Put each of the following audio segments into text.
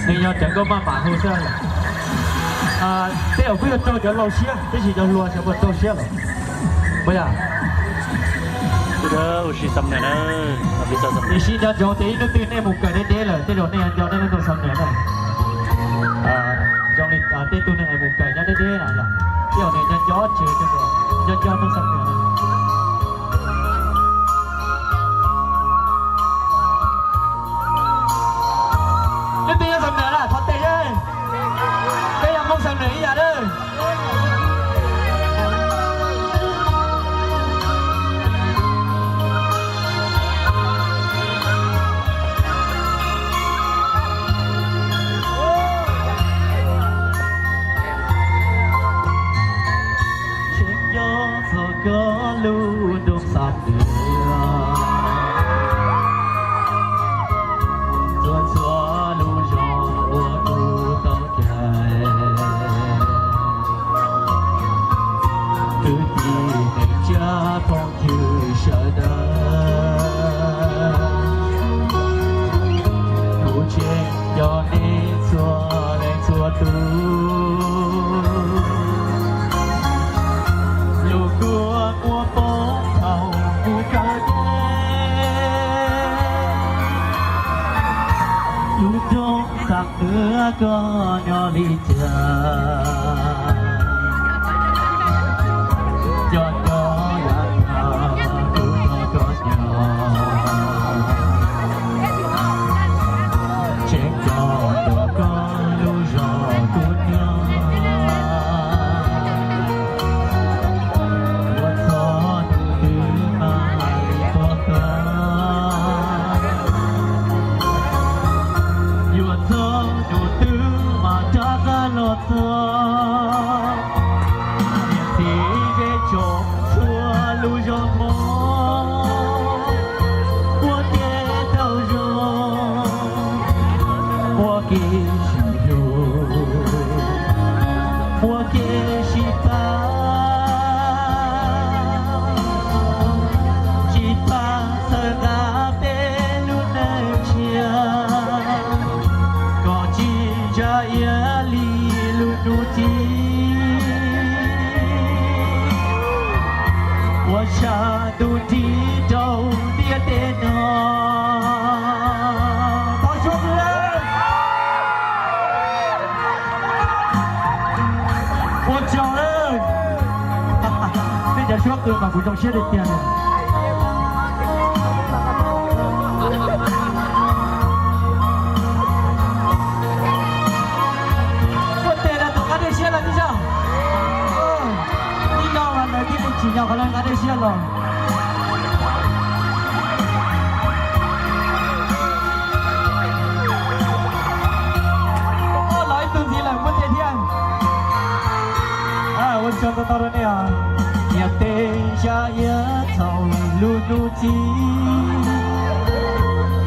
Nws yog cov nkauj maj mam hu xwb. Tej zaum kuj yuav raug cov laus siab, tab sis cov hluas xyov puas raug siab lawm. Puas yog? Tiam sis nco ntsoov tias ib hnub twg nej mus kawm deb deb lawm, tej zaum nej yuav nco nej lub nroog Xam Nwm na. Zoo li tej tug neeg mus kawm nyob deb deb na, tej zaum nws nco nco tsev, nco nco nroog Xam Nwm na. Leej twg nyob Xam Nwm na thov tes, peb yog Hmoob Xam Nwm ib yam na. Tseem nco txog koj lub nroog Xam Nwm, txhua txhua lub zos uas kuv tau caij, kwv tij neej tsa phooj ywg sawv daws, kuv tseem nco nej txhua leej txhua tus. Lub kua muag poob thaum kuv kawm deb, lub nroog Xam Nwm koj nyob li cas, nco nco yav tag kuv nrog koj nyob, tseem nco nco koj lub zos kuv nyob, yuav txog tus twg mas li pog koj, yuav txog tus twg mas rov qab los txog. Niam txiv zej tsoom txhua lub zos Hmoob, muaj kev tau zoo, muaj kev sib hlub, muaj kev sib pab, sib pab txhawb nqa peb lub neej tshiab, kom tsis ntsa iab li lub hnub ci, ua tshaj ntuj nrig rau ntiaj teb no. Thov suab qw, ua tsaug lawm. Nej cov suab qw mas kuv zoo siab tiag tiag li. Ua tes los tus nqa dej siab los tib zog. Ib no mas lawv thiaj li tsim nyog qhov lawv nqa dej siab los. Los ib tug ntxiv lawm muab tes thiab. Ua tsaug ntau ntau rau nej os. Niam teb zaj iab txhaum lub hnub ci,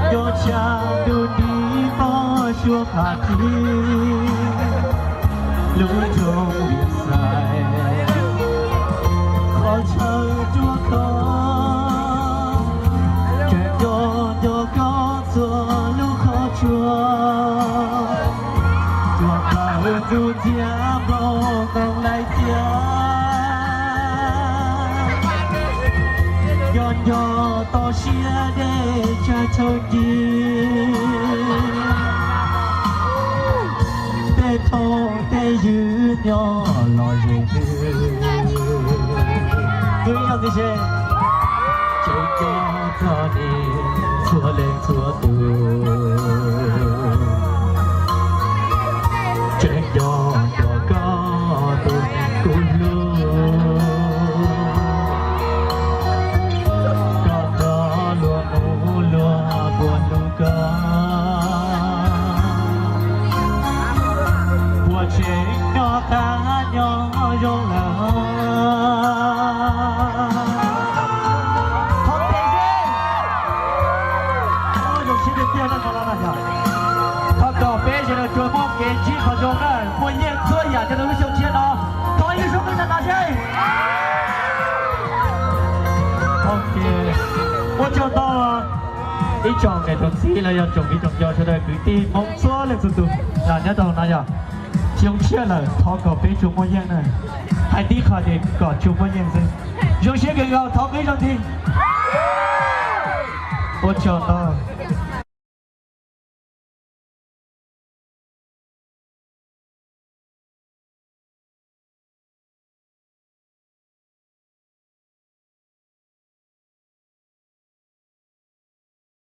nco tshaj ntuj nrig pog suab qhov ci, lub nroog Vias Xais qhov chaw ruaj khov, tseem nco nco koj txhua lub qhov tsua, tsuas pawg ntxuj ntxiab npau nkoos laij txias, nco nco toj siab dej tsa chaw ci, tej phooj tej ywg nyob los ze twg. Twb yog tiag ces tseem nco txog nej txhua leej txhua tus, tseem nco nco koj tus neeg kuv hlub, koj nrog luag mus luag puas hlub koj, puas tseem nyob qab nyob zoo lawm. Thov tes, zoo siab tiag tiag na. Thov kom peb sawv daws tsuas muaj kev ntsib qhov zoo na, muaj yeej txhua yam cov lub xyoo tshiab no. Thov ib lub suab qw tag seb. Ua tsaug ntau. Ib tsoom niam tsoom txiv los yog tsoom viv tsoom ncaus sawv daws kwv tij Hmoob txhua leej txhua tus, yog nyob rau hauv no yog xyoo tshiab lawm, thov kom peb tsuas muaj yeej na. Hais tib qho ces kom tsuas muaj yeej xwb. Zoo siab kawg nkaus, thov peb zoo tig. Ua tsaug ntau.